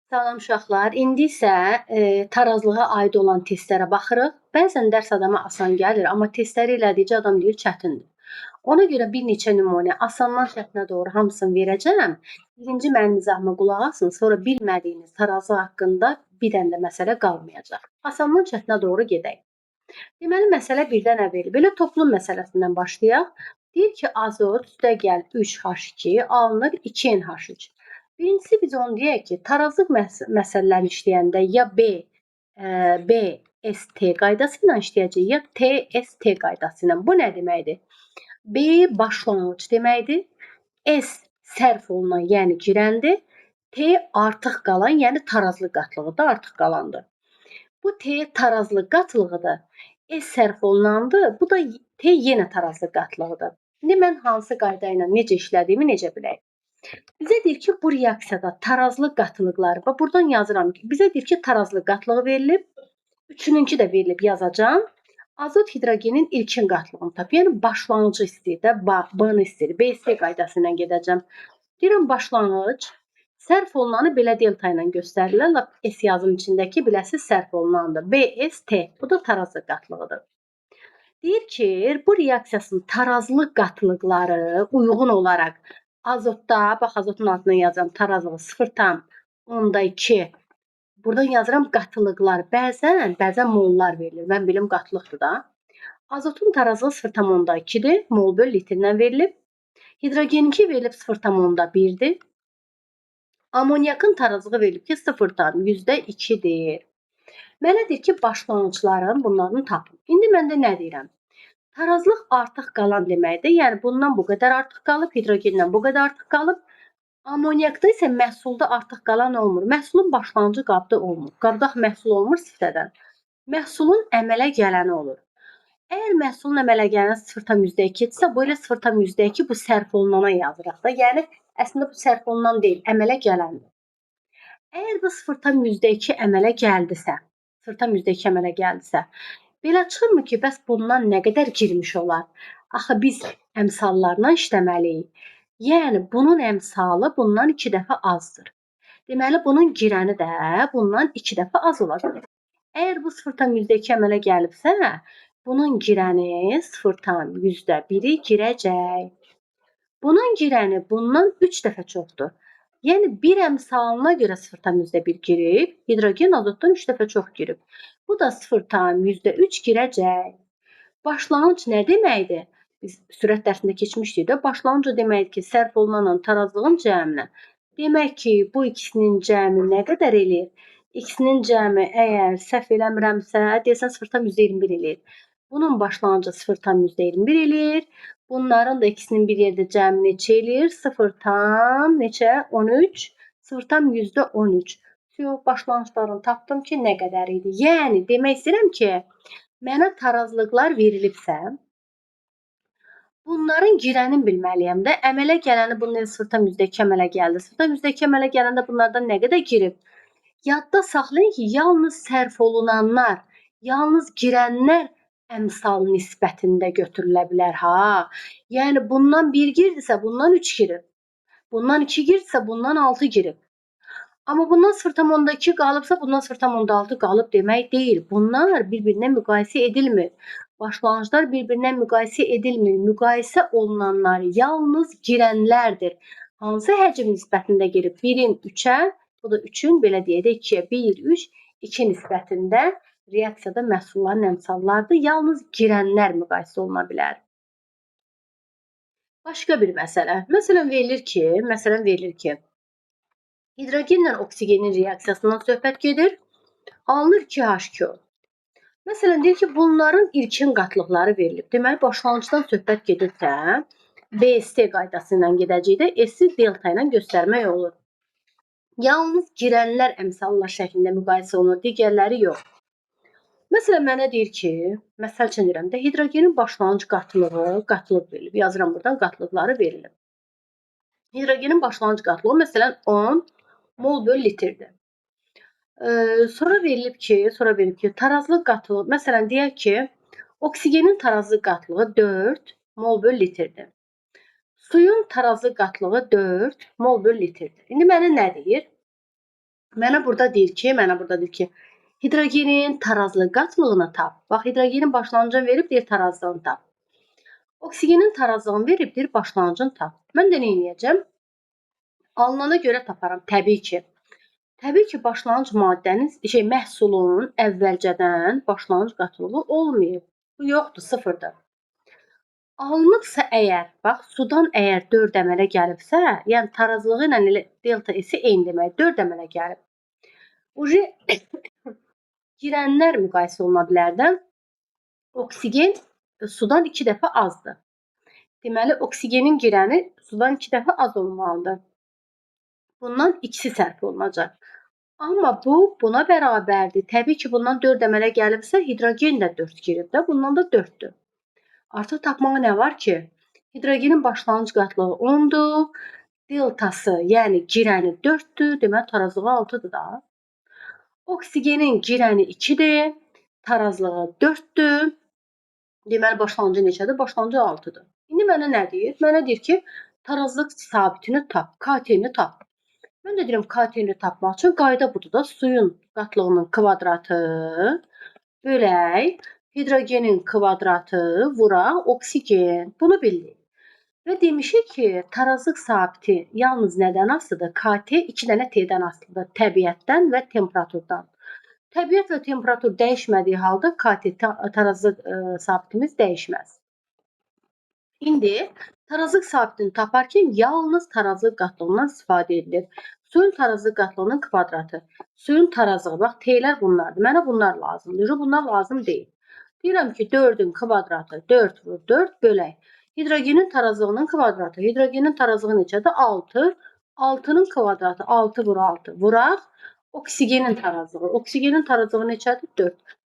Salam uşaqlar. İndi isə tarazlığa aid olan testlərə baxırıq. Bəzən dərs adama asan gəlir, amma testləri elədikcə adam deyir çətindir. Ona görə bir neçə nümunə asandan çətinə doğru hamısını verəcəm. Birinci mənim izahıma qulaq asın, sonra bilmədiyiniz tarazlıq haqqında bir dənə də məsələ qalmayacaq. Asandan çətinə doğru gedək. Deməli, məsələ birdən nə verilib? Belə toplum məsələsindən başlayaq. Deyir ki, azot üstəgəl 3H2 alınır 2NH3. Birincisi biz onu deyək ki, tarazlıq məsələlərini işləyəndə ya B, S, T qaydası ilə işləyəcəyik, ya T, S, T qaydası ilə. Bu nə deməkdir? B başlanğıc deməkdir. S sərf olunan, yəni girəndir. T artıq qalan, yəni tarazlıq qatlığıdır, artıq qalandır. Bu T tarazlıq qatlığıdır. S sərf olunandır. Bu da T yenə tarazlıq qatlığıdır. İndi mən hansı qayda ilə necə işlədiyimi necə bilək? Bizə deyir ki, bu reaksiyada tarazlıq qatılıqları, bax buradan yazıram ki, bizə deyir ki, tarazlıq qatlığı verilib, üçününki də verilib yazacağam. Azot hidrogenin ilkin qatlığını tap, yəni başlanğıcı istəyir də, B-ni istəyir, B-C qaydası ilə gedəcəm. Deyirəm, başlanğıc, sərf olunanı belə delta ilə göstərirlər, lap S yazım içindəki biləsiz sərf olunandır. B, S, T, bu da tarazlıq qatlığıdır. Deyir ki, bu reaksiyasının tarazlıq qatılıqları uyğun olaraq azotda, bax azotun altına yazıram, tarazlığı 0,2. Buradan yazıram qatılıqlar. Bəzən mollar verilir. Mən bilim qatılıqdır da. Azotun tarazlığı 0,2-dir. Mol böl litrdən verilib. Hidrogeninki verilib 0,1-dir. Amonyakın tarazlığı verilib ki, 0,2-dir. Mənə deyir ki, başlanğıcların bunların tapın. İndi mən də nə deyirəm? Tarazlıq artıq qalan deməkdir. Yəni bundan bu qədər artıq qalıb, hidrogendən bu qədər artıq qalıb. Amonyakda isə məhsulda artıq qalan olmur. Məhsulun başlanğıcı qabda olmur. Qabda məhsul olmur siftədən. Məhsulun əmələ gələni olur. Əgər məhsulun əmələ gələni 0,2-dirsə, bu elə 0,2 bu sərf olunana yazırıq da. Yəni əslində bu sərf olunan deyil, əmələ gələndir. Əgər bu 0,2 əmələ gəldisə, 0,2 əmələ gəldisə, belə çıxırmı ki, bəs bundan nə qədər girmiş olar? Axı biz əmsallarla işləməliyik. Yəni bunun əmsalı bundan 2 dəfə azdır. Deməli bunun girəni də bundan 2 dəfə az olacaq. Əgər bu 0,2 əmələ gəlibsə, bunun girəni 0,1-i girəcək. Bunun girəni bundan 3 dəfə çoxdur. Yəni bir əmsalına görə 0,1 girib, hidrogen azotdan 3 dəfə çox girib. Bu da 0,3 girəcək. Başlanğıc nə deməkdir? Biz sürət dərsində keçmişdik də. Başlanğıc o deməkdir ki, sərf olunanla tarazlığın cəminə. Demək ki, bu ikisinin cəmi nə qədər eləyir? İkisinin cəmi əgər səhv eləmirəmsə, deyəsən 0,21 eləyir. Bunun başlanğıcı 0,21 eləyir. Bunların da ikisinin bir yerdə cəmi neçə eləyir? 0, neçə? 13. 0,13. Yox, başlanğıclarını tapdım ki, nə qədər idi? Yəni, demək istəyirəm ki, mənə tarazlıqlar verilibsə, bunların girənini bilməliyəm də. Əmələ gələni bunun 0,2 əmələ gəldi. 0,2 əmələ gələndə bunlardan nə qədər girib? Yadda saxlayın ki, yalnız sərf olunanlar, yalnız girənlər əmsal nisbətində götürülə bilər ha. Yəni bundan 1 girdisə, bundan 3 girib. Bundan 2 girdisə, bundan 6 girib. Amma bundan 0,2 qalıbsa, bundan 0,6 qalıb demək deyil. Bunlar bir-birinə müqayisə edilmir. Başlanğıclar bir-birinə müqayisə edilmir. Müqayisə olunanlar yalnız girənlərdir. Hansı həcm nisbətində girib? 1-in 3-ə, bu da 3-ün, belə deyək də 2-yə. 1, 3, 2 nisbətində reaksiyada məhsulların əmsallardır. Yalnız girənlər müqayisə oluna bilər. Başqa bir məsələ. Məsələn verilir ki, hidrogenlə oksigenin reaksiyasından söhbət gedir. Alınır 2H2O. Məsələn, deyir ki, bunların ilkin qatlıqları verilib. Deməli, başlanğıcdan söhbət gedirsə, B, S qaydası ilə gedəcək də, S-i delta ilə göstərmək olur. Yalnız girənlər əmsallar şəklində müqayisə olunur, digərləri yox. Məsələn, mənə deyir ki, məsəl üçün deyirəm də, hidrogenin başlanğıc qatlığı, qatlıq verilib. Yazıram buradan, qatlıqları verilib. Hidrogenin başlanğıc qatlığı, məsələn, 10 mol böl litrdir. Sonra verilib ki, tarazlıq qatlığı, məsələn, deyək ki, oksigenin tarazlıq qatlığı 4 mol böl litrdir. Suyun tarazlıq qatlığı 4 mol böl litrdir. İndi mənə nə deyir? Mənə burada deyir ki, hidrogenin tarazlıq qatlığını tap. Bax, hidrogenin başlanğıcını verib, deyir tarazlığını tap. Oksigenin tarazlığını verib, deyir başlanğıcını tap. Mən də nə edəcəm? Alınana görə taparam, təbii ki. Təbii ki, başlanğıc maddənin, məhsulun əvvəlcədən başlanğıc qatlığı olmayıb. Bu yoxdur, sıfırdır. Alınıbsa əgər, bax, sudan əgər 4 əmələ gəlibsə, yəni tarazlığı ilə elə delta S-i eyni demək, 4 əmələ gəlib. Uje girənlər müqayisə oluna bilər də. Oksigen sudan 2 dəfə azdır. Deməli, oksigenin girəni sudan 2 dəfə az olmalıdır. Bundan ikisi sərf olunacaq. Amma bu, buna bərabərdir. Təbii ki, bundan 4 əmələ gəlibsə, hidrogen də 4 girib də, bundan da 4-dür. Artıq tapmağa nə var ki? Hidrogenin başlanğıc qatlığı 10-dur. Deltası, yəni girəni 4-dür. Deməli, tarazlığı 6-dır da. Oksigenin girəni 2-dir. Tarazlığı 4-dür. Deməli, başlanğıcı neçədir? Başlanğıcı 6-dır. İndi mənə nə deyir? Mənə deyir ki, tarazlıq sabitini tap, KT-ni tap. Mən də deyirəm, KT-ni tapmaq üçün qayda budur da, suyun qatlığının kvadratı bölək hidrogenin kvadratı vuraq oksigen. Bunu bildik. Və demişik ki, tarazlıq sabiti yalnız nədən asılıdır? KT 2 dənə T-dən asılıdır. Təbiətdən və temperaturdan. Təbiət və temperatur dəyişmədiyi halda KT tarazlıq sabitimiz dəyişməz. İndi tarazlıq sabitini taparkən yalnız tarazlıq qatlığından istifadə edilir. Suyun tarazlıq qatlığının kvadratı. Suyun tarazlığı, bax, T-lər bunlardır. Mənə bunlar lazımdır. Bunlar lazım deyil. Deyirəm ki, 4-ün kvadratı 4 vur 4 bölək. Hidrogenin tarazlığının kvadratı. Hidrogenin tarazlığı neçədir? 6. 6-nın kvadratı 6 vur 6 vuraq. Oksigenin tarazlığı. Oksigenin tarazlığı neçədir? 4.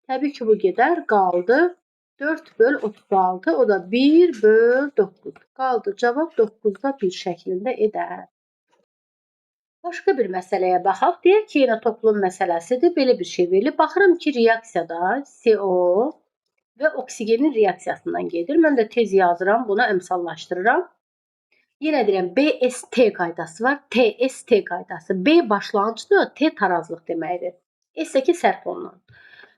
Təbii ki, bu gedər. Qaldı 4 böl 36. O da 1 böl 9. Qaldı. Cavab 9-da 1 şəklində edər. Başqa bir məsələyə baxaq. Deyək ki, yenə toplum məsələsidir. Belə bir şey verilir. Baxıram ki, reaksiyada CO və oksigenin reaksiyasından gedir. Mən də tez yazıram, buna əmsallaşdırıram. Yenə deyirəm, BST qaydası var. TST qaydası. B başlanğıcdır, T tarazlıq deməkdir. S ki, sərf olunan.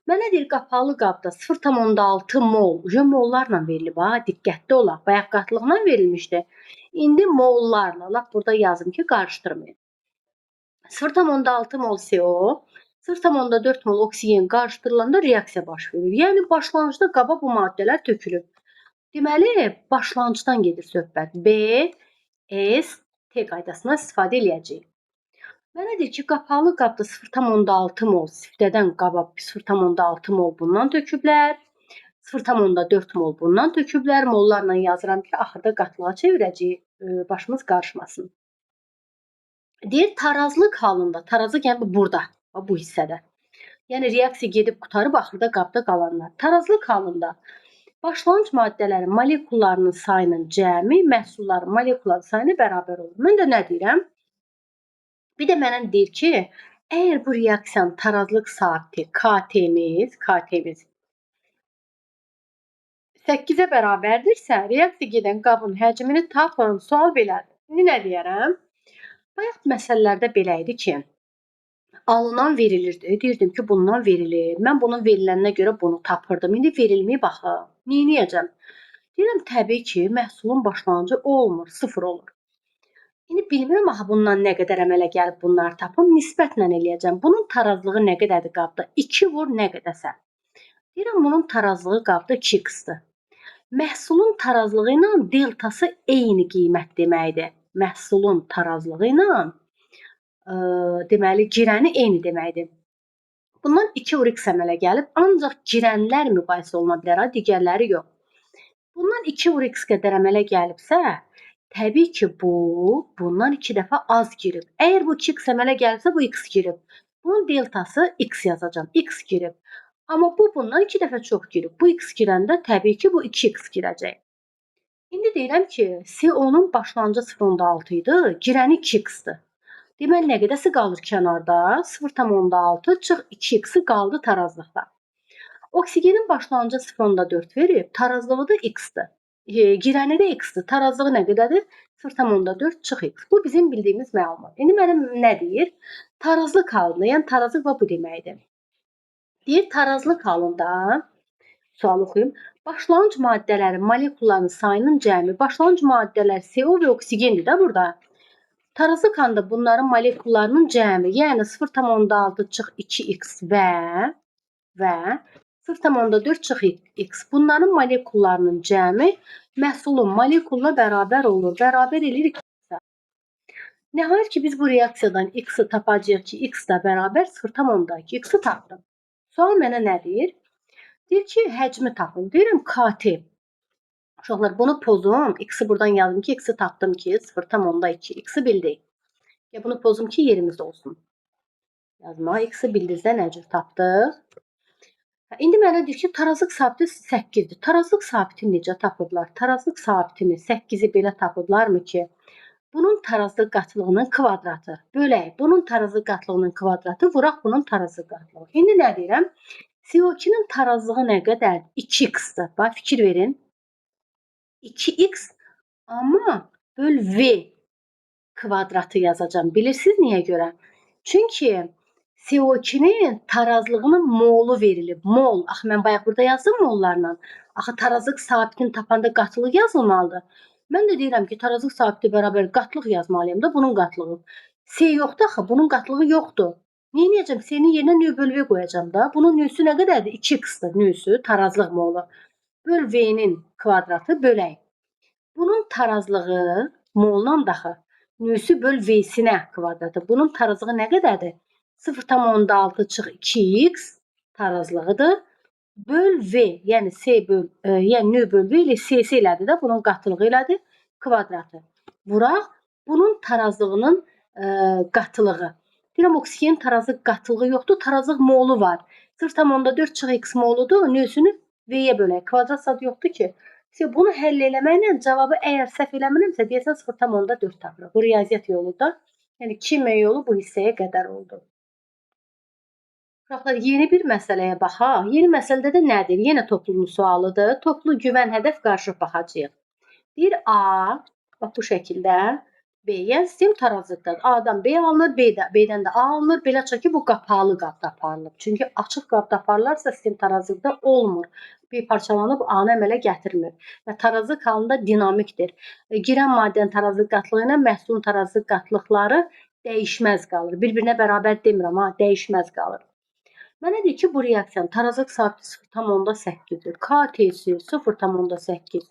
Mənə deyir, qapalı qabda 0,6 mol, mollarla verilib, ha, diqqətli olaq. Bayaq qatlıqla verilmişdi. İndi mollarla, lap burada yazım ki, qarışdırmayın. 0,6 mol CO, 0,4 mol oksigen qarışdırılanda reaksiya baş verir. Yəni, başlanğıcda qaba bu maddələr tökülüb. Deməli, başlanğıcdan gedir söhbət. B, S, T qaydasından istifadə eləyəcəyik. Mənə deyir ki, qapalı qabda 0,6 mol siftədən qaba 0,6 mol bundan töküblər. 0,4 mol bundan töküblər. Mollarla yazıram ki, axırda qatlığa çevirəcəyik, başımız qarışmasın. Deyir, tarazlıq halında, tarazlıq yəni burada, bu hissədə. Yəni, reaksiya gedib qutarıb, axırda qabda qalanlar. Tarazlıq halında başlanğıc maddələrin molekullarının sayının cəmi məhsulların molekulların sayına bərabər olur. Mən də nə deyirəm? Bir də mənə deyir ki, əgər bu reaksiyanın tarazlıq sabiti KT-miz 8-ə bərabərdirsə, reaksiya gedən qabın həcmini tapın. Sual belədir. İndi nə deyərəm? Bayaq məsələlərdə belə idi ki, alınan verilirdi. Deyirdim ki, bundan verilir. Mən bunun veriləninə görə bunu tapırdım. İndi verilməyə baxım. Neyniyəcəm? Deyirəm, təbii ki, məhsulun başlanğıcı olmur, 0 olur. İndi bilmirəm axı bundan nə qədər əmələ gəlib bunları tapım. Nisbətlə eləyəcəm. Bunun tarazlığı nə qədərdir qabda? 2 vur nə qədərsə. Deyirəm, bunun tarazlığı qabda 2x-dir. Məhsulun tarazlığı ilə deltası eyni qiymət deməkdir. Məhsulun tarazlığı ilə deməli, girəni eyni deməkdir. Bundan 2 vur x əmələ gəlib. Ancaq girənlər müqayisə oluna bilər, digərləri yox. Bundan 2 vur x qədər əmələ gəlibsə, təbii ki, bu, bundan 2 dəfə az girib. Əgər bu 2x əmələ gəlibsə, bu x girib. Bunun deltası x yazacağam. X girib. Amma bu, bundan 2 dəfə çox girib. Bu x girəndə təbii ki, bu 2x girəcək. İndi deyirəm ki, CO-nun başlanğıcı 0,6 idi, girəni 2x-dir. Deməli, nə qədərsi qalır kənarda? 0,6 çıx 2x-i qaldı tarazlıqda. Oksigenin başlanğıcı 0,4 verib, tarazlığı da x-dir. Girəni də x-dir. Tarazlığı nə qədərdir? 0,4 çıx x. Bu bizim bildiyimiz məlumat. İndi mənim nə deyir? Tarazlıq halında, yəni tarazlıq bu deməkdir. Deyir, tarazlıq halında, sual oxuyum. Başlanğıc maddələrin molekullarının sayının cəmi, başlanğıc maddələr CO və oksigendir də burada. Tarazlıq halında bunların molekullarının cəmi, yəni 0,6 çıx 2x və 0,4 çıx x. Bunların molekullarının cəmi məhsulun molekuluna bərabər olur. Bərabər eləyir x-ə. Nəhayət ki, biz bu reaksiyadan x-i tapacağıq ki, x da bərabər 0,2. X-i tapdım. Sual mənə nə deyir? Deyir ki, həcmi tapın. Deyirəm KT. Uşaqlar, bunu pozum. X-i buradan yazdım ki, x-i tapdım ki, 0,2. X-i bildik. Ya bunu pozum ki, yerimiz olsun. Yazma. X-i bildizdə nə cür tapdıq? İndi mənə deyir ki, tarazlıq sabiti 8-dir. Tarazlıq sabitini necə tapıblar? Tarazlıq sabitini 8-i belə tapıblarmı ki, bunun tarazlıq qatlığının kvadratı. Bölək, bunun tarazlıq qatlığının kvadratı, vuraq bunun tarazlıq qatlığı. İndi nə deyirəm? CO2-nin tarazlığı nə qədərdir? 2x-dir. Bax, fikir verin. 2x amma böl V kvadratı yazacağam. Bilirsiniz niyə görə? Çünki CO2-nin tarazlığının molu verilib. Mol. Axı mən bayaq burada yazdım mollarla. Axı tarazlıq sabitini tapanda qatlıq yazılmalıdır. Mən də deyirəm ki, tarazlıq sabiti bərabər qatlıq yazmalıyam da bunun qatlığı. C yoxdur axı, bunun qatlığı yoxdur. Nə edəcəm? C-nin yerinə nü böl V qoyacağam da. Bunun nüsü nə qədərdir? 2x-dir nüsü, tarazlıq molu. Böl V-nin kvadratı bölək. Bunun tarazlığı moldan daxı. Nüsü böl V-sinə kvadratı. Bunun tarazlığı nə qədərdir? 0,6 çıx 2x tarazlığıdır. Böl V, yəni C böl, yəni nü böl V ilə CC elədir də, bunun qatılığı elədir, kvadratı. Vuraq bunun tarazlığının qatılığı. Deyirəm, oksigenin tarazlıq qatılığı yoxdur, tarazlıq molu var. 0,4 çıx x moludur, nüsünü V-yə bölək. Kvadrat zad yoxdur ki. Bunu həll eləməklə cavabı əgər səhv eləmirəmsə, deyəsən 0,4 tapırıq. Bu riyaziyyat yoludur. Yəni kimya yolu bu hissəyə qədər oldu. Uşaqlar, yeni bir məsələyə baxaq. Yeni məsələdə də nədir? Yenə toplunun sualıdır. Toplu güvən hədəf qarışıq baxacağıq. Deyir A, bax bu şəkildə B, yəni sistem tarazlıqdadır. A-dan B alınır, B-dən də A alınır. Belə çıxır ki, bu qapalı qabda aparılıb. Çünki açıq qabda aparılarsa sistem tarazlıqda olmur. B parçalanıb A-nı əmələ gətirmir. Və tarazlıq halında dinamikdir. Girən maddənin tarazlıq qatlığı ilə məhsulun tarazlıq qatlıqları dəyişməz qalır. Bir-birinə bərabər demirəm, ha, dəyişməz qalır. Mənə deyir ki, bu reaksiyanın tarazlıq sabiti 0,8-dir. KT-si 0,8.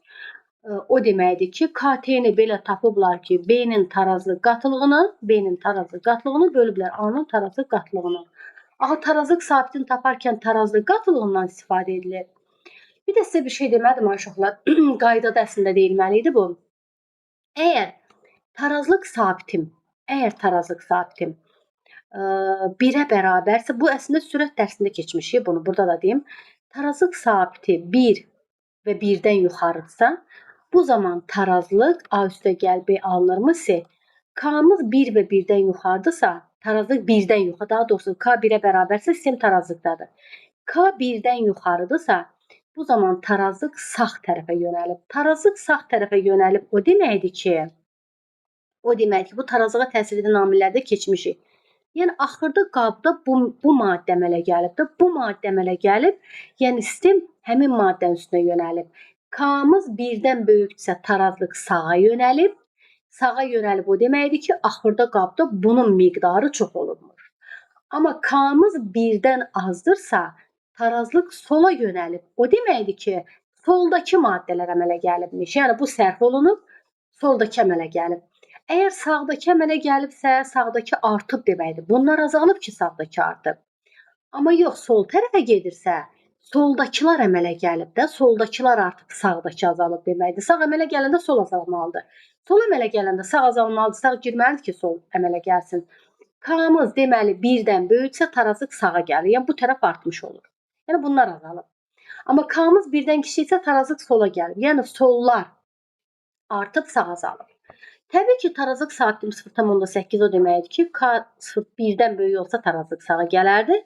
O deməkdir ki, KT-ni belə tapıblar ki, B-nin tarazlıq qatlığını, B-nin tarazlıq qatlığını bölüblər A-nın tarazlıq qatlığını. Axı tarazlıq sabitini taparkən tarazlıq qatlığından istifadə edilir. Bir də sizə bir şey demədim uşaqlar. Qaydada əslində deyilməli idi bu. Əgər tarazlıq sabitim, 1-ə bərabərsə, bu əslində sürət dərsində keçmişik, bunu burada da deyim. Tarazlıq sabiti 1 və 1-dən yuxarıdırsa, bu zaman tarazlıq A üstə gəl B alınırmı C? K-mız 1 və 1-dən yuxarıdırsa, tarazlıq 1-dən yuxarı, daha doğrusu K 1-ə bərabərsə sistem tarazlıqdadır. K 1-dən yuxarıdırsa, bu zaman tarazlıq sağ tərəfə yönəlib. Tarazlıq sağ tərəfə yönəlib o deməkdir ki, bu tarazlığa təsir edən amillərdə keçmişik. Yəni, axırda qabda bu maddə əmələ gəlib də, bu maddə əmələ gəlib, yəni sistem həmin maddənin üstünə yönəlib. K-mız 1-dən böyükdürsə, tarazlıq sağa yönəlib. Sağa yönəlib o deməkdir ki, axırda qabda bunun miqdarı çox olubmuş. Amma K-mız 1-dən azdırsa, tarazlıq sola yönəlib. O deməkdir ki, soldakı maddələr əmələ gəlibmiş. Yəni, bu sərf olunub, soldakı əmələ gəlib. Əgər sağdakı əmələ gəlibsə, sağdakı artıb deməkdir. Bunlar azalıb ki, sağdakı artıb. Amma yox, sol tərəfə gedirsə, soldakılar əmələ gəlib də, soldakılar artıb, sağdakı azalıb deməkdir. Sağ əmələ gələndə sol azalmalıdır. Sol əmələ gələndə sağ azalmalıdır, sağ girməlidir ki, sol əmələ gəlsin. K-mız deməli 1-dən böyüksə, tarazlıq sağa gəlir. Yəni, bu tərəf artmış olur. Yəni, bunlar azalıb. Amma K-mız 1-dən kiçiksə, tarazlıq sola gəlir. Yəni, sollar artıb, sağ azalıb. Təbii ki, tarazlıq sabitim 0,8 o deməkdir ki, K 1-dən böyük olsa tarazlıq sağa gələrdi.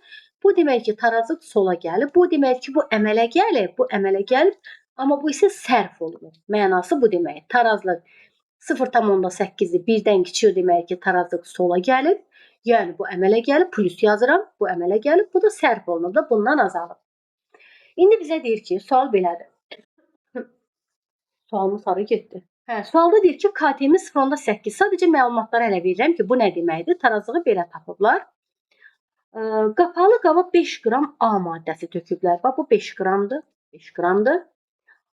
Bu demək ki, tarazlıq sola gəlib. Bu demək ki, bu əmələ gəlib, bu əmələ gəlib. Amma bu isə sərf olunur. Mənası bu demək. Tarazlıq 0,8-i 1-dən kiçik o demək ki, tarazlıq sola gəlib. Yəni bu əmələ gəlib, plus yazıram, bu əmələ gəlib, bu da sərf olunub da bundan azalıb. İndi bizə deyir ki, sual belədir. Sualımız hara getdi? Hə, sualda deyir ki, KT-miz 0,8. Sadəcə məlumatları hələ verirəm ki, bu nə deməkdir? Tarazlığı belə tapıblar. Qapalı qaba 5 qram A maddəsi töküblər. Bax, bu 5 qramdır. 5 qramdır.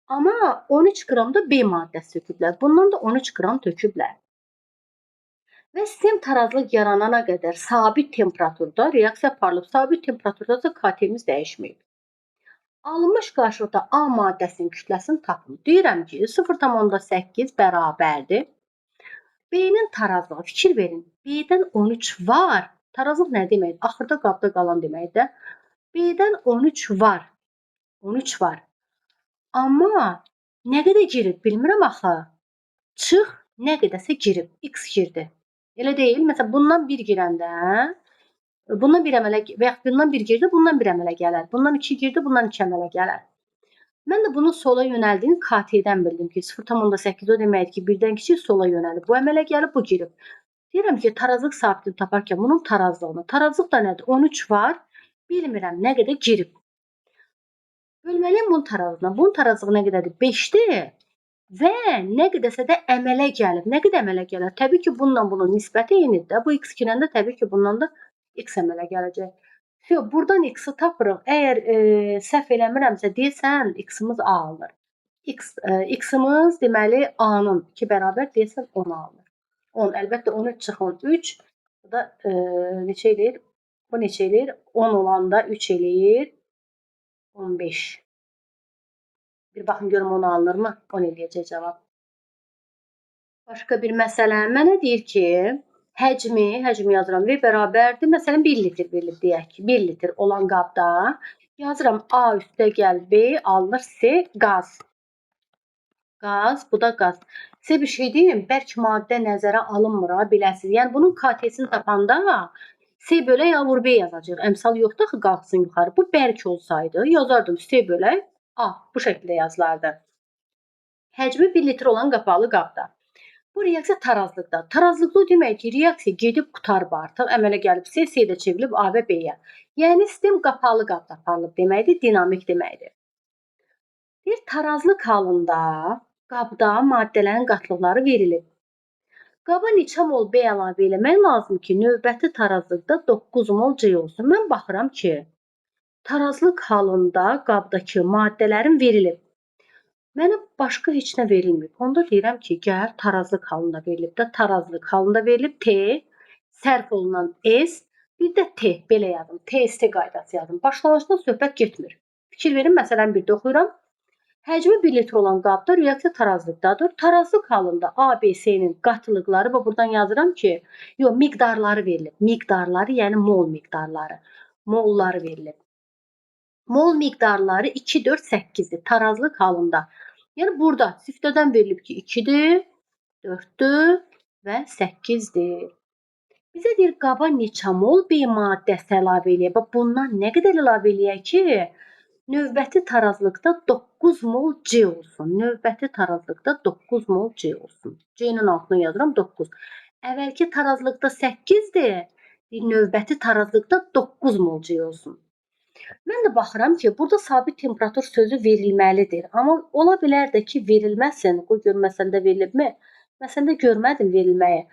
Amma 13 qram da B maddəsi töküblər. Bundan da 13 qram töküblər. Və sistem tarazlıq yaranana qədər sabit temperaturda reaksiya aparılıb. Sabit temperaturda da KT-miz dəyişməyib. Alınmış qarşılıqda A maddəsinin kütləsini tapın. Deyirəm ki, 0,8 bərabərdir. B-nin tarazlığı, fikir verin. B-dən 13 var. Tarazlıq nə deməkdir? Axırda qabda qalan deməkdir də. B-dən 13 var. 13 var. Amma nə qədər girib bilmirəm axı. Çıx, nə qədərsə girib. X girdi. Elə deyil. Məsələn, bundan 1 girəndə, bundan bir əmələ və yaxud bundan 1 girdi, bundan 1 əmələ gələr. Bundan 2 girdi, bundan 2 əmələ gələr. Mən də bunun sola yönəldiyini KT-dən bildim ki, 0,8 o deməkdir ki, birdən kiçik sola yönəlib. Bu əmələ gəlib, bu girib. Deyirəm ki, tarazlıq sabitini taparkən bunun tarazlığını. Tarazlıq da nədir? 13 var. Bilmirəm nə qədər girib. Bölməliyəm bunun tarazlığına. Bunun tarazlığı nə qədərdir? 5-dir. Və nə qədərsə də əmələ gəlib. Nə qədər əmələ gələr? Təbii ki, bununla bunun nisbəti eynidir də. Bu x girəndə təbii ki, bundan da x əmələ gələcək. Yox, buradan x-i tapırıq. Əgər səhv eləmirəmsə deyəsən x-imiz a alınır. X-imiz deməli a-nın 2 bərabər deyəsən 10 alınır. 10, əlbəttə 13 çıx 13. Bu da neçə eləyir? Bu neçə eləyir? 10 olanda 3 eləyir. 15. Bir baxın görüm 10 alınırmı? 10 eləyəcək cavab. Başqa bir məsələ. Mənə deyir ki, həcmi yazıram V bərabərdir. Məsələn, 1 litr verilib deyək ki, 1 litr olan qabda yazıram A üstə gəl B alınır C qaz. Qaz, bu da qaz. Sizə bir şey deyim, bərk maddə nəzərə alınmır ha, biləsiniz. Yəni bunun KT-sini tapanda C bölək A vur B yazacağıq. Əmsal yoxdur axı qalxsın yuxarı. Bu bərk olsaydı yazardım C bölək A. Bu şəkildə yazılardı. Həcmi 1 litr olan qapalı qabda. Bu reaksiya tarazlıqda. Tarazlıqda o demək ki, reaksiya gedib qurtarıb artıq, əmələ gəlib C, C də çevrilib A və B-yə. Yəni sistem qapalı qabda aparılıb deməkdir, dinamik deməkdir. Bir tarazlıq halında qabda maddələrin qatlıqları verilib. Qaba neçə mol B əlavə eləmək lazım ki, növbəti tarazlıqda 9 mol C olsun. Mən baxıram ki, tarazlıq halında qabdakı maddələrin verilib. Mənə başqa heç nə verilməyib. Onda deyirəm ki, gəl tarazlıq halında verilib də, tarazlıq halında verilib T, sərf olunan S, bir də T, belə yazım. TST qaydası yazım. Başlanğıcdan söhbət getmir. Fikir verin, məsələn, bir də oxuyuram. Həcmi 1 litr olan qabda reaksiya tarazlıqdadır. Tarazlıq halında A, B, C-nin qatılıqları və buradan yazıram ki, yox, miqdarları verilib. Miqdarları, yəni mol miqdarları. Molları verilib. Mol miqdarları 2, 4, 8-dir tarazlıq halında. Yəni burada siftədən verilib ki, 2-dir, 4-dür və 8-dir. Bizə deyir, qaba neçə mol B maddəsi əlavə eləyək? Bax, bundan nə qədər əlavə eləyək ki, növbəti tarazlıqda 9 mol C olsun. Növbəti tarazlıqda 9 mol C olsun. C-nin altına yazıram 9. Əvvəlki tarazlıqda 8-dir. Növbəti tarazlıqda 9 mol C olsun. Mən də baxıram ki, burada sabit temperatur sözü verilməlidir. Amma ola bilər də ki, verilməsin. Qoy gör məsələdə verilibmi? Məsələdə görmədim verilməyi.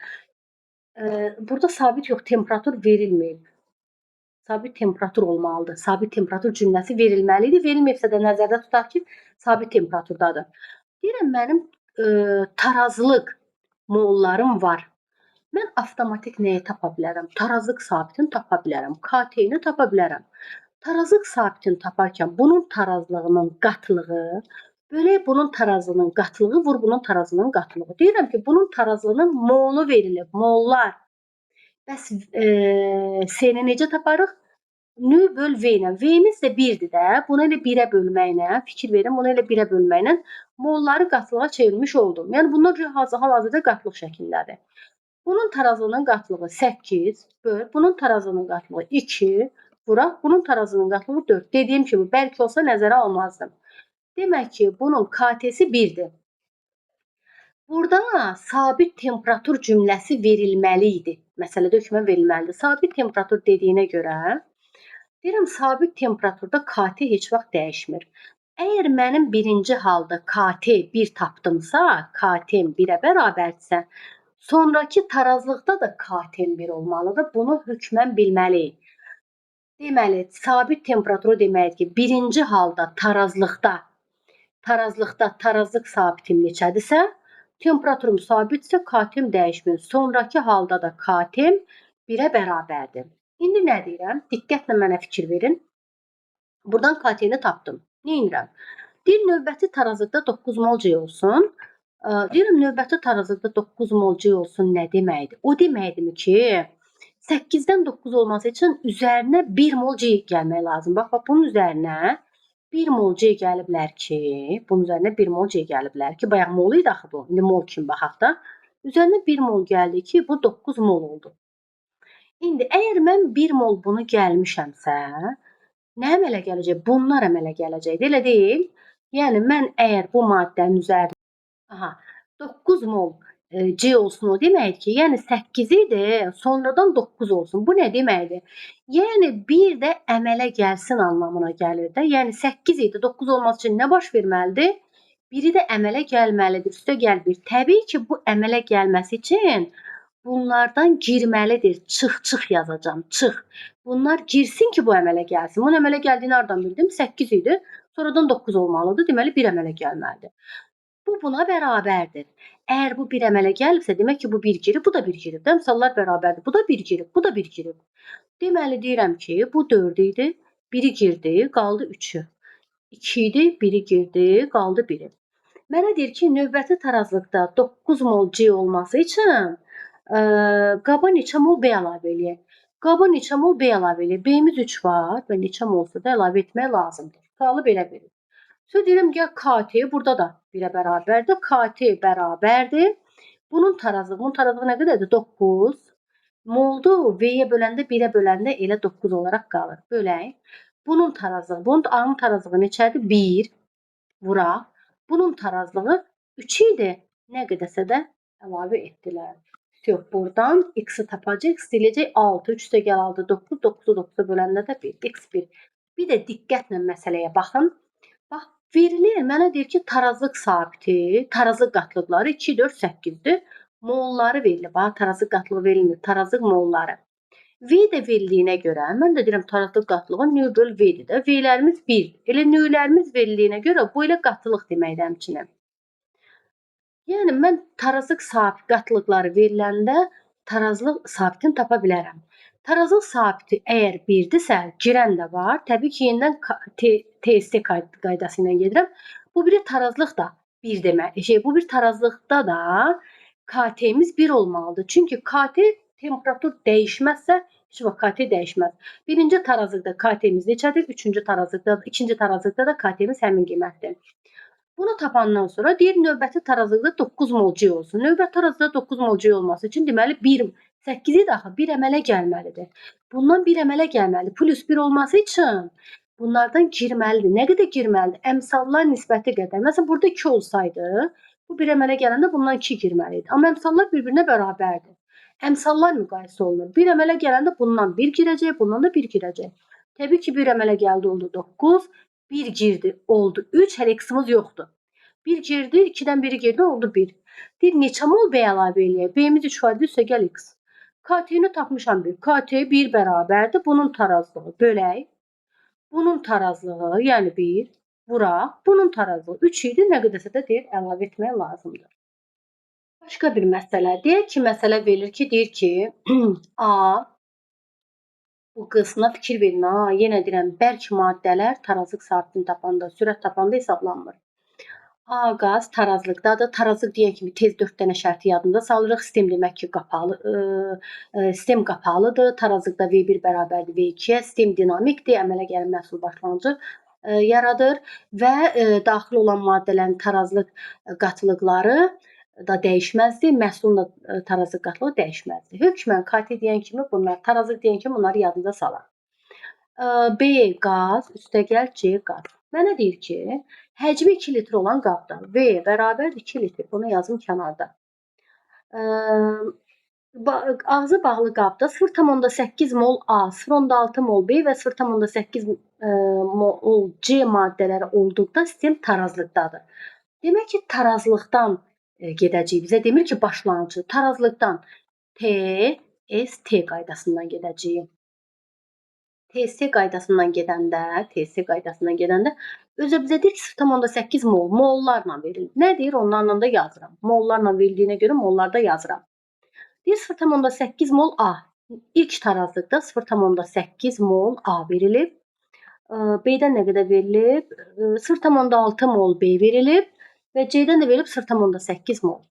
Burada sabit yox, temperatur verilməyib. Sabit temperatur olmalıdır. Sabit temperatur cümləsi verilməli idi. Verilməyibsə də nəzərdə tutaq ki, sabit temperaturdadır. Deyirəm, mənim tarazlıq mollarım var. Mən avtomatik nəyi tapa bilərəm? Tarazlıq sabitini tapa bilərəm. KT-ni tapa bilərəm. Tarazlıq sabitini taparkən bunun tarazlığının qatlığı, bölək bunun tarazlığının qatlığı, vur bunun tarazlığının qatlığı. Deyirəm ki, bunun tarazlığının molu verilib, mollar. Bəs S-ni necə taparıq? Nü böl V ilə. V-miz də 1-dir də. Bunu elə 1-ə bölməklə, fikir verin, bunu elə 1-ə bölməklə molları qatlığa çevirmiş oldum. Yəni bunlar hal-hazırda qatlıq şəklindədir. Bunun tarazlığının qatlığı 8, böl, bunun tarazlığının qatlığı 2, vuraq, bunun tarazlığının qatlığı 4. Dediyim kimi, bərk olsa nəzərə almazdım. Demək ki, bunun KT-si 1-dir. Burada sabit temperatur cümləsi verilməli idi. Məsələdə hökmən verilməlidir. Sabit temperatur dediyinə görə deyirəm, sabit temperaturda KT heç vaxt dəyişmir. Əgər mənim birinci halda KT 1 tapdımsa, KT-m 1-ə bərabərdirsə, sonrakı tarazlıqda da KT-m 1 olmalıdır. Bunu hökmən bilməliyik. Deməli, sabit temperatur deməkdir ki, birinci halda tarazlıqda tarazlıq sabitim neçədirsə, temperaturum sabitsə, KT-m dəyişmir. Sonrakı halda da KT-m 1-ə bərabərdir. İndi nə deyirəm? Diqqətlə mənə fikir verin. Buradan KT-ni tapdım. Nə edirəm? Deyir, növbəti tarazlıqda 9 mol C olsun. Deyirəm, növbəti tarazlıqda 9 mol C olsun nə deməkdir? O deməkdirmi ki, 8-dən 9 olması üçün üzərinə 1 mol C gəlmək lazım. Bax, bunun üzərinə 1 mol C gəliblər ki, bunun üzərinə 1 mol C gəliblər ki, bayaq mol idi axı bu. İndi mol kimi baxaq da. Üzərinə 1 mol gəldi ki, bu 9 mol oldu. İndi əgər mən 1 mol bunu gəlmişəmsə, nə əmələ gələcək? Bunlar əmələ gələcəkdir, elə deyil? Yəni mən əgər bu maddənin üzərinə 9 mol C olsun o deməkdir ki, yəni 8 idi, sonradan 9 olsun. Bu nə deməkdir? Yəni bir də əmələ gəlsin anlamına gəlir də. Yəni 8 idi, 9 olması üçün nə baş verməlidir? Biri də əmələ gəlməlidir. Üstə gəl 1. Təbii ki, bu əmələ gəlməsi üçün bunlardan girməlidir. Çıx yazacağam. Çıx. Bunlar girsin ki, bu əmələ gəlsin. Bunun əmələ gəldiyini hardan bildim? 8 idi. Sonradan 9 olmalıdır. Deməli, 1 əmələ gəlməlidir. Bu buna bərabərdir. Əgər bu 1 əmələ gəlibsə, demək ki, bu 1 girib, bu da 1 girib. Də? Əmsallar bərabərdir. Bu da 1 girib, bu da 1 girib. Deməli, deyirəm ki, bu 4 idi. 1-i girdi, qaldı 3-ü. 2 idi, 1-i girdi, qaldı 1-i. Mənə deyir ki, növbəti tarazlıqda 9 mol C olması üçün qaba neçə mol B əlavə eləyək? Qaba neçə mol B əlavə eləyək? B-miz 3 var və neçə molsa da əlavə etmək lazımdır. Sualı belə verir. Sonra deyirəm, gəl KT burada da 1-ə bərabərdir. KT bərabərdir. Bunun tarazlığı nə qədərdir? 9 moldu. V-yə böləndə 1-ə böləndə elə 9 olaraq qalır. Bölək. Bunun tarazlığı, bunun A-nın tarazlığı neçədir? 1 vuraq. Bunun tarazlığı 3 idi. Nə qədərsə də əlavə etdilər. Yox, buradan x-i tapacaq. X deyiləcək 6, 3 də gəl 6, 9, 9-u 9-a böləndə də 1, x1. Bir də diqqətlə məsələyə baxın. Bax, verilir, mənə deyir ki, tarazlıq sabiti, tarazlıq qatlıqları 2, 4, 8-dir. Molları verilir. Bax, tarazlıq qatlığı verilmir, tarazlıq molları. V də verildiyinə görə, mən də deyirəm, tarazlıq qatlığı nü böl V-dir də. V-lərimiz 1. Elə nülərimiz verildiyinə görə bu elə qatılıq deməkdir həmçinin. Yəni, mən tarazlıq sabit qatlıqları veriləndə tarazlıq sabitini tapa bilərəm. Tarazlıq sabiti əgər 1-dirsə, girən də var. Təbii ki, yenidən TST qaydası ilə gedirəm. Bu biri tarazlıq da 1 demək. Bu bir tarazlıqda da KT-miz 1 olmalıdır. Çünki KT temperatur dəyişməzsə, heç vaxt KT dəyişməz. Birinci tarazlıqda KT-miz neçədir? Üçüncü tarazlıqda, ikinci tarazlıqda da KT-miz həmin qiymətdir. Bunu tapandan sonra deyir, növbəti tarazlıqda 9 mol C olsun. Növbəti tarazlıqda 9 mol C olması üçün deməli 1, 8-i axı 1 əmələ gəlməlidir. Bundan 1 əmələ gəlməlidir. Plus 1 olması üçün bunlardan girməlidir. Nə qədər girməlidir? Əmsallar nisbəti qədər. Məsələn, burada 2 olsaydı, bu 1 əmələ gələndə bundan 2 girməli idi. Amma əmsallar bir-birinə bərabərdir. Əmsallar müqayisə olunur. 1 əmələ gələndə bundan 1 girəcək, bundan da 1 girəcək. Təbii ki, 1 əmələ gəldi, oldu 9. 1 girdi, oldu 3. Hələ x-imiz yoxdur. 1 girdi, 2-dən 1-i girdi, oldu 1. Deyir, neçə mol B əlavə eləyək? B-miz 3 var, üstə gəl x. KT-ni tapmışam 1. KT 1 bərabərdir. Bunun tarazlığı bölək. Bunun tarazlığı, yəni 1, vuraq. Bunun tarazlığı 3 idi. Nə qədərsə də deyir, əlavə etmək lazımdır. Başqa bir məsələ. Deyək ki, məsələ verilir ki, deyir ki, A bu qısmına fikir verin. Ha, yenə deyirəm, bərk maddələr tarazlıq sabitini tapanda, sürət tapanda hesablanmır. A qaz tarazlıqdadır. Tarazlıq deyən kimi tez 4 dənə şərti yadında salırıq. Sistem demək ki, qapalı, sistem qapalıdır. Tarazlıqda V1 bərabərdir V2-yə. Sistem dinamikdir. Əmələ gələn məhsul başlanğıcı yaradır və daxil olan maddələrin tarazlıq qatılıqları da dəyişməzdir. Məhsulun da tarazlıq qatlığı dəyişməzdir. Hökmən KT deyən kimi bunlar, tarazlıq deyən kimi bunları yadınıza salın. B qaz, üstəgəl C qaz. Mənə deyir ki, həcmi 2 litr olan qabda V bərabərdir 2 litr. Bunu yazım kənarda. Ağzı bağlı qabda 0,8 mol A, 0,6 mol B və 0,8 mol C maddələri olduqda sistem tarazlıqdadır. Demək ki, tarazlıqdan gedəcəyik. Bizə demir ki, başlanğıcı. Tarazlıqdan T, S, T qaydasından gedəcəyik. T, S qaydasından gedəndə, T, S qaydasından gedəndə özü bizə deyir ki, 0,8 mol, mollarla verilir. Nə deyir? Onlarla da yazıram. Mollarla verildiyinə görə mollarda yazıram. Deyir 0,8 mol A. İlk tarazlıqda 0,8 mol A verilib. B-dən nə qədər verilib? 0,6 mol B verilib və C-dən də verilib 0,8 mol.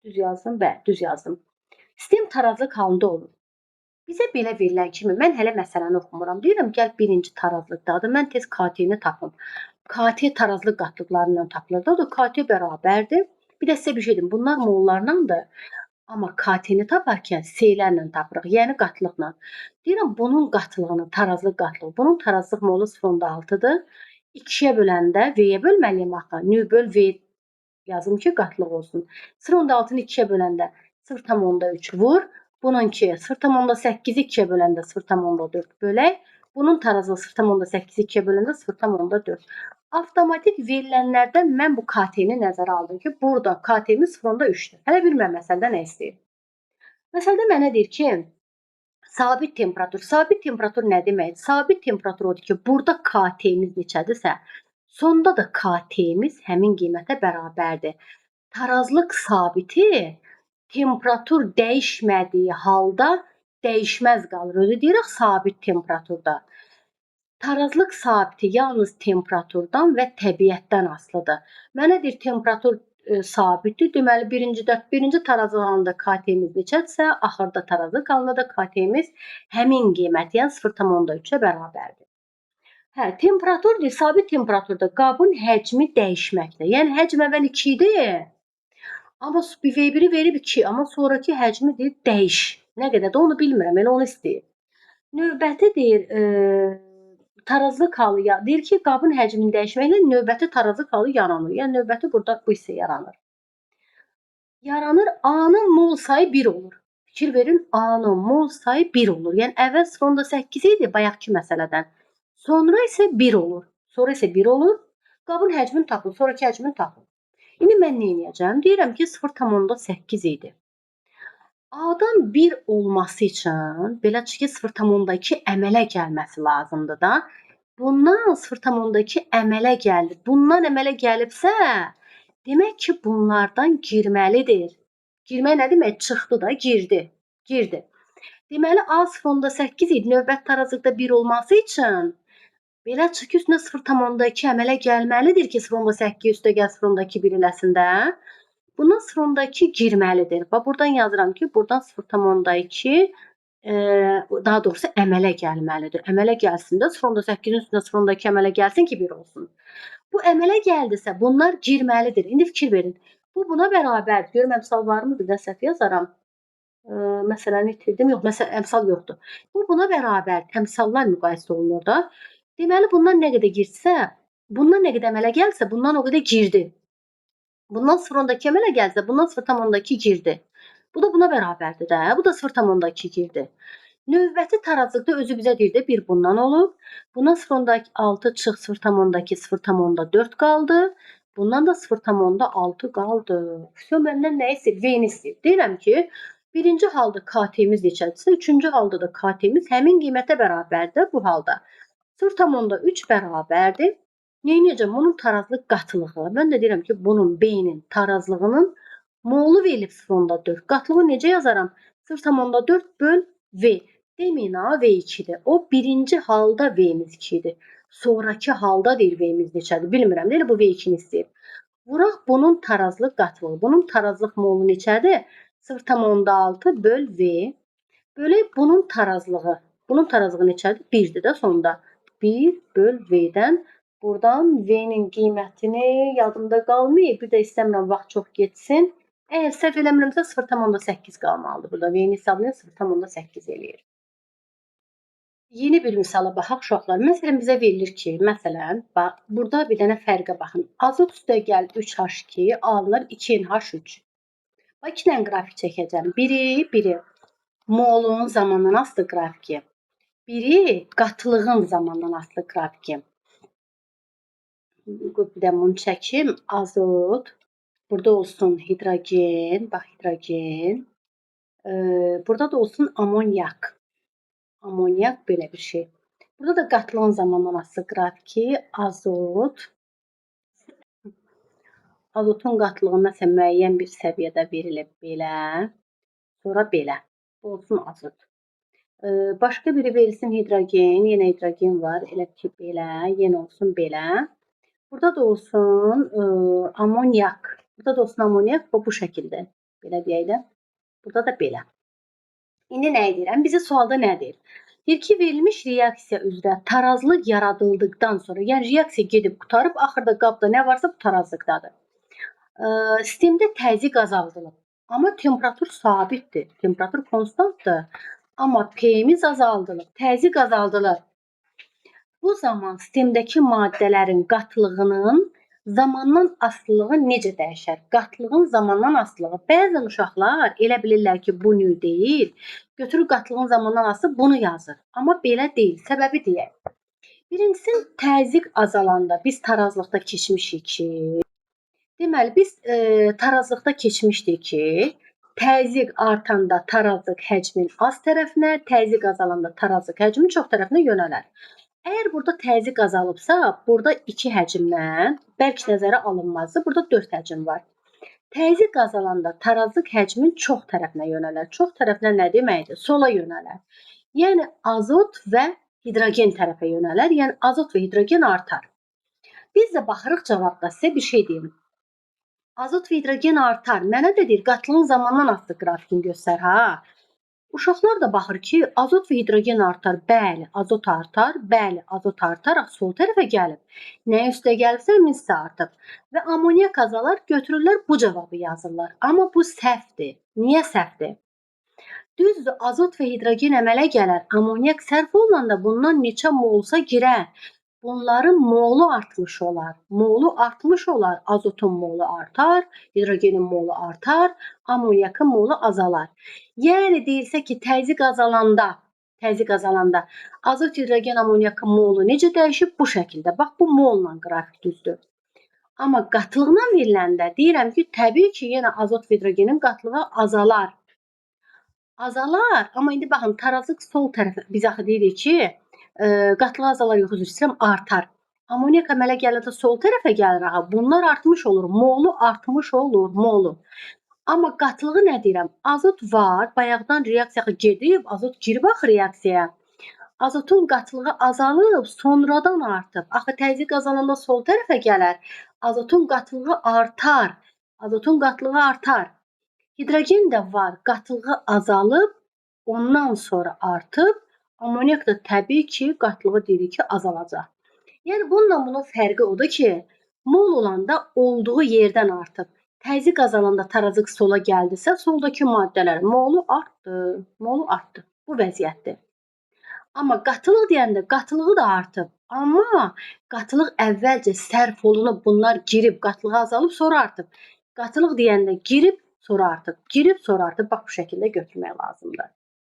Düz yazdım? Bəli, düz yazdım. Sistem tarazlıq halında olur. Bizə belə verilən kimi mən hələ məsələni oxumuram. Deyirəm, gəl birinci tarazlıqdadır. Mən tez KT-ni tapım. KT tarazlıq qatlıqlarından tapılır. O da KT bərabərdir. Bir də sizə bir şey deyim. Bunlar mollarlandır. Amma KT-ni taparkən S-lərlə tapırıq, yəni qatlıqla. Deyirəm, bunun qatlığını, tarazlıq qatlığı, bunun tarazlıq molu 0,6-dır. 2-yə böləndə V-yə bölməliyəm axı. Nü böl V yazım ki, qatlıq olsun. 0,6-nı 2-yə böləndə 0,3 vur. Bununki 0,8-i 2-yə böləndə 0,4 bölək. Bunun tarazlığı 0,8-i 2-yə böləndə 0,4. Avtomatik verilənlərdən mən bu KT-ni nəzərə aldım ki, burada KT-miz 0,3-dür. Hələ bilmirəm məsələdə nə istəyir. Məsələdə mənə deyir ki, sabit temperatur. Sabit temperatur nə deməkdir? Sabit temperatur odur ki, burada KT-miz neçədirsə, sonda da KT-miz həmin qiymətə bərabərdir. Tarazlıq sabiti temperatur dəyişmədiyi halda dəyişməz qalır. Özü deyirik sabit temperaturda. Tarazlıq sabiti yalnız temperaturdan və təbiətdən asılıdır. Mənə deyir temperatur sabitdir. Deməli birinci tarazlıq halında KT-miz neçədirsə, axırda tarazlıq halında da KT-miz həmin qiymət, yəni 0,3-ə bərabərdir. Hə, temperatur deyir, sabit temperaturda qabın həcmi dəyişməkdə. Yəni həcm əvvəl 2 idi. Amma V1-i verib 2, amma sonrakı həcmi deyir dəyiş. Nə qədər də onu bilmirəm, elə onu istəyir. Növbəti deyir, tarazlıq halı deyir ki, qabın həcmini dəyişməklə növbəti tarazlıq halı yaranır. Yəni növbəti burada bu hissə yaranır. Yaranır, A-nın mol sayı 1 olur. Fikir verin, A-nın mol sayı 1 olur. Yəni əvvəl 0,8 idi bayaqki məsələdən. Sonra isə 1 olur. Sonra isə 1 olur. Qabın həcmini tapın, sonraki həcmini tapın. İndi mən nə edəcəm? Deyirəm ki, 0,8 idi. A-dan 1 olması üçün belə ki, 0,2 əmələ gəlməsi lazımdır da. Bundan 0,2 əmələ gəldi. Bundan əmələ gəlibsə, demək ki, bunlardan girməlidir. Girmək nə demək? Çıxdı da, girdi. Girdi. Deməli, A 0,8 idi. Növbət tarazlıqda 1 olması üçün belə çıxı ki, üstünə 0,2 əmələ gəlməlidir ki, 0,8 üstə gəl 0,2 1 eləsin də. Bundan 0,2 girməlidir. Bax, buradan yazıram ki, buradan 0,2 daha doğrusu əmələ gəlməlidir. Əmələ gəlsin də 0,8-in üstünə 0,2 əmələ gəlsin ki, 1 olsun. Bu əmələ gəldisə, bunlar girməlidir. İndi fikir verin. Bu buna bərabərdir. Görüm, əmsal varmı? Bir də səhv yazaram. Məsələni itirdim. Yox, məsəl, əmsal yoxdur. Bu buna bərabərdir. Əmsallar müqayisə olunur da. Deməli, bundan nə qədər girsə, bundan nə qədər əmələ gəlsə, bundan o qədər girdi. Bundan 0,2 əmələ gəlsə, bundan 0,2 girdi. Bu da buna bərabərdir də. Bu da 0,2 girdi. Növbəti tarazlıqda özü bizə deyir də 1 bundan olub. Bundan 0,6 çıx 0,2 0,4 qaldı. Bundan da 0,6 qaldı. Vəsə məndən nə istəyir? V-ni istəyir. Deyirəm ki, birinci halda KT-miz neçədirsə, üçüncü halda da KT-miz həmin qiymətə bərabərdir bu halda. 0,3 bərabərdir. Nə edəcəm? Bunun tarazlıq qatılığı. Mən də deyirəm ki, bunun B-nin tarazlığının molu verilib 0,4. Qatlığı necə yazaram? 0,4 böl V. Deməyin ha, V2-dir. O birinci halda V-miz 2 idi. Sonraki halda deyir V-miz neçədir? Bilmirəm. Deyir, bu V2-ni istəyir. Vuraq bunun tarazlıq qatlığı. Bunun tarazlıq molu neçədir? 0,6 böl V. Bölək bunun tarazlığı. Bunun tarazlığı neçədir? 1-dir də sonda. 1 böl V-dən. Buradan V-nin qiymətini yadımda qalmayıb. Bir də istəmirəm vaxt çox getsin. Əgər səhv eləmirəmsə 0,8 qalmalıdır. Burada V-ni hesablayın 0,8 eləyir. Yeni bir misala baxaq uşaqlar. Məsələn bizə verilir ki, məsələn, bax burada bir dənə fərqə baxın. Azot üstə gəl 3H2 alınır 2NH3. Bax, iki dənə qrafik çəkəcəm. Biri molun zamandan asılı qrafiki. Biri qatılığın zamandan asılı qrafiki. Bir də bunu çəkim. Azot. Burada olsun hidrogen. Bax, hidrogen. Burada da olsun amonyak. Amonyak belə bir şey. Burada da qatılığın zamandan asılı qrafiki. Azot. Azotun qatılığı məsələn müəyyən bir səviyyədə verilib belə. Sonra belə. Bu olsun azot. Başqa biri verilsin hidrogen. Yenə hidrogen var. Elə ki belə. Yenə olsun belə. Burada da olsun amonyak. Burada da olsun amonyak. Bu şəkildə. Belə deyək də. Burada da belə. İndi nə edirəm? Bizə sualda nə deyir? Deyir ki, verilmiş reaksiya üzrə tarazlıq yaradıldıqdan sonra, yəni reaksiya gedib qurtarıb, axırda qabda nə varsa bu tarazlıqdadır. Sistemdə təzyiq azaldılıb. Amma temperatur sabitdir. Temperatur konstantdır. Amma P-miz azaldılıb, təzyiq azaldılır. Bu zaman sistemdəki maddələrin qatlığının zamandan asılılığı necə dəyişər? Qatlığın zamandan asılılığı. Bəzən uşaqlar elə bilirlər ki, bu nüv deyil. Götürür qatlığın zamandan asılı bunu yazır. Amma belə deyil. Səbəbi deyək. Birincisi, təzyiq azalanda biz tarazlıqda keçmişik ki, deməli biz tarazlıqda keçmişdik ki, təzyiq artanda tarazlıq həcmin az tərəfinə, təzyiq azalanda tarazlıq həcmin çox tərəfinə yönələr. Əgər burada təzyiq azalıbsa, burada 2 həcmdən bərk nəzərə alınmazdı. Burada 4 həcm var. Təzyiq azalanda tarazlıq həcmin çox tərəfinə yönələr. Çox tərəfinə nə deməkdir? Sola yönələr. Yəni azot və hidrogen tərəfə yönələr. Yəni azot və hidrogen artar. Biz də baxırıq cavabda, sizə bir şey deyim. Azot və hidrogen artar. Mənə də deyir, qatlığın zamandan asılı qrafikini göstər ha. Uşaqlar da baxır ki, azot və hidrogen artar. Bəli, azot artar. Bəli, azot artaraq sol tərəfə gəlib. Nəyə üstə gəlibsə, hissə artıb. Və amonyak azalar, götürürlər, bu cavabı yazırlar. Amma bu səhvdir. Niyə səhvdir? Düzdür, azot və hidrogen əmələ gələr. Amonyak sərf olunanda bundan neçə molsa girər. Bunların molu artmış olar. Molu artmış olar. Azotun molu artar, hidrogenin molu artar, amonyakın molu azalar. Yəni deyilsə ki, təzyiq azalanda azot, hidrogen, amonyakın molu necə dəyişib? Bu şəkildə. Bax, bu molla qrafik düzdür. Amma qatılıqla veriləndə deyirəm ki, təbii ki, yenə azot və hidrogenin qatlığı azalar. Azalar. Amma indi baxın, tarazlıq sol tərəfə, biz axı deyirik ki, qatlığı azalar, yox, üzr istəyirəm, artar. Amonyak əmələ gələndə sol tərəfə gəlir aha. Bunlar artmış olur. Molu artmış olur, molu. Amma qatlığı nə deyirəm? Azot var, bayaqdan reaksiya gedib, azot girib axı reaksiyaya. Azotun qatlığı azalıb, sonradan artıb. Axı təzyiq azalanda sol tərəfə gələr. Azotun qatlığı artar. Azotun qatlığı artar. Hidrogen də var, qatlığı azalıb, ondan sonra artıb. Amonyak da təbii ki, qatlığı deyirik ki, azalacaq. Yəni bununla bunun fərqi odur ki, mol olanda olduğu yerdən artıb. Təzyiq azalanda tarazlıq sola gəldisə, soldakı maddələrin molu artdı. Molu artdı. Bu vəziyyətdir. Amma qatılıq deyəndə qatılığı da artıb. Amma qatılıq əvvəlcə sərf olunub, bunlar girib, qatılığı azalıb, sonra artıb. Qatılıq deyəndə girib, sonra artıb. Girib, sonra artıb. Bax, bu şəkildə götürmək lazımdır.